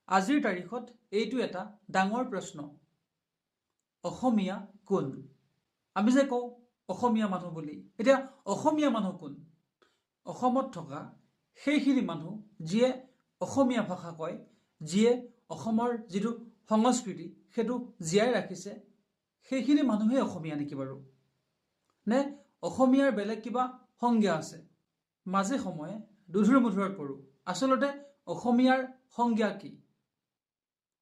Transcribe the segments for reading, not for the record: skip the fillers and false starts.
আজিৰ তাৰিখত এইটো এটা ডাঙৰ প্ৰশ্ন, অসমীয়া কোন? আমি যে কওঁ অসমীয়া মানুহ বুলি, এতিয়া অসমীয়া মানুহ কোন? অসমত থকা সেইখিনি মানুহ যিয়ে অসমীয়া ভাষা কয়, যিয়ে অসমৰ যিটো সংস্কৃতি সেইটো জীয়াই ৰাখিছে, সেইখিনি মানুহেই অসমীয়া নেকি বাৰু? নে অসমীয়াৰ বেলেগ কিবা সংজ্ঞা আছে? মাজে সময়ে দোধোৰ মোধোৰত পৰোঁ। আচলতে অসমীয়াৰ সংজ্ঞা কি?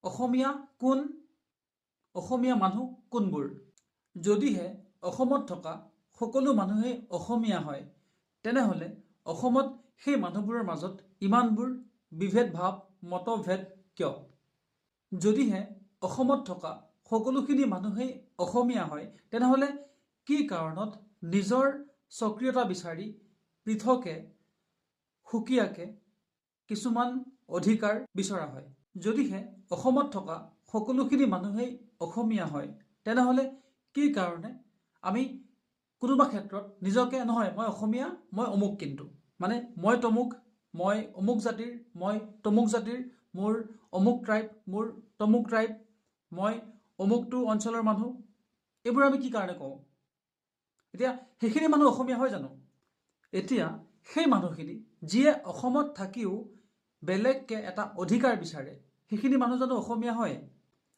অসমীয়া কোন? অসমীয়া মানুহ কোনবোৰ? যদিহে অসমত থকা সকলো মানুহেই অসমীয়া হয়, তেনেহ'লে অসমত সেই মানুহবোৰৰ মাজত ইমানবোৰ বিভেদ ভাৱ, মতভেদ কিয়? যদিহে অসমত থকা সকলোখিনি মানুহেই অসমীয়া হয়, তেনেহ'লে কি কাৰণত নিজৰ স্বকীয়তা বিচাৰি পৃথকে সুকীয়াকে কিছুমান অধিকাৰ বিচৰা হয়? যদিহে অসমত থকা সকলোখিনি মানুহেই অসমীয়া হয়, তেনেহ'লে কি কাৰণে আমি কোনোবা ক্ষেত্ৰত নিজকে, নহয়, মই অসমীয়া, মই অমুক, কিন্তু মানে মই তমুক, মই অমুক জাতিৰ, মই তমুক জাতিৰ, মোৰ অমুক ট্ৰাইব, মোৰ তমুক ট্ৰাইব, মই অমুকটো অঞ্চলৰ মানুহ, এইবোৰ আমি কি কাৰণে কওঁ? এতিয়া সেইখিনি মানুহ অসমীয়া হয় জানো? এতিয়া সেই মানুহখিনি যিয়ে অসমত থাকিও বেলেগকৈ এটা অধিকাৰ বিচাৰে, সেইখিনি মানুহ জানো অসমীয়া হয়?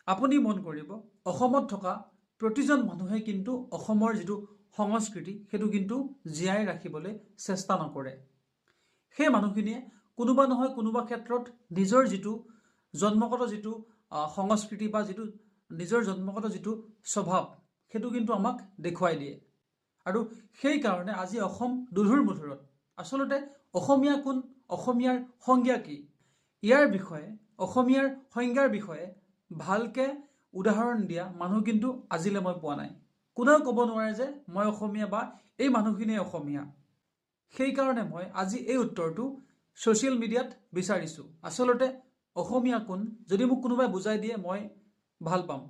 আপুনি মন কৰিব, অসমত থকা প্ৰতিজন মানুহে কিন্তু অসমৰ যিটো সংস্কৃতি সেইটো কিন্তু জীয়াই ৰাখিবলৈ চেষ্টা নকৰে। সেই মানুহখিনিয়ে কোনোবা নহয় কোনোবা ক্ষেত্ৰত নিজৰ যিটো জন্মগত যিটো সংস্কৃতি বা যিটো নিজৰ জন্মগত যিটো স্বভাৱ, সেইটো কিন্তু আমাক দেখুৱাই দিয়ে। আৰু সেইকাৰণে আজি অসম দোধোৰ মোধোৰত। আচলতে অসমীয়া কোন? অসমীয়াৰ সংজ্ঞা কি? ইয়াৰ বিষয়ে, অসমীয়াৰ সংজ্ঞাৰ বিষয়ে ভালকৈ উদাহৰণ দিয়া মানুহ কিন্তু আজিলৈ মই পোৱা নাই। কোনেও ক'ব নোৱাৰে যে মই অসমীয়া বা এই মানুহখিনিয়ে অসমীয়া। সেইকাৰণে মই আজি এই উত্তৰটো ছ'চিয়েল মিডিয়াত বিচাৰিছোঁ। আচলতে অসমীয়া কোন, যদি মোক কোনোবাই বুজাই দিয়ে, মই ভাল পাম।